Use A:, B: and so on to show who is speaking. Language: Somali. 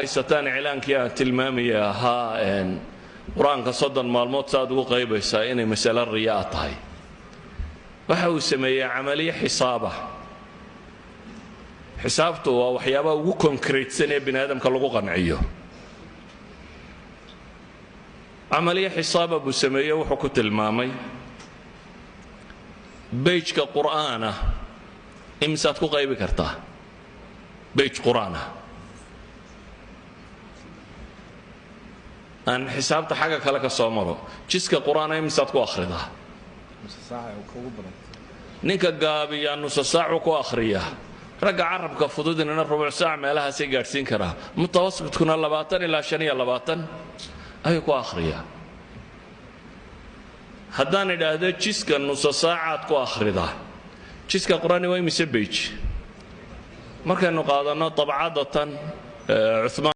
A: haysataan iclaankii aan tilmaamaya ahaa qur-aanka 30 maalmood saaad ugu qaybaysaa inay masalo riyaa tahay. Waxa uu sameeyey camaliye xisaaba. Xisaabtu waa waxyaabaha ugu konkreetsan ee bini aadamka lagu qanciyo. Camaliye xisaaba buu sameeyey. Wuxuu ku tilmaamay beyjka qur'aanah imisaad ku qaybi kartaa beyj qur-aanah. Aan xisaabta xagga kale ka soo maro, jiska qur-aana imisaad ku akhridaa? Ninka gaabiyaa nusa saacu ku akhriyaa, ragga carabka fududinana rubuc saac meelahaasay gaadhsiin karaa, mutawasitkuna 20 ilaa 25 ayuu ku akhriyaa. Haddaan idhaahdo jiska nusa saacaad ku akhridaa, jiska qur-aani waa imise beyj? Markaynu qaadanno dabcadda tan Cumaan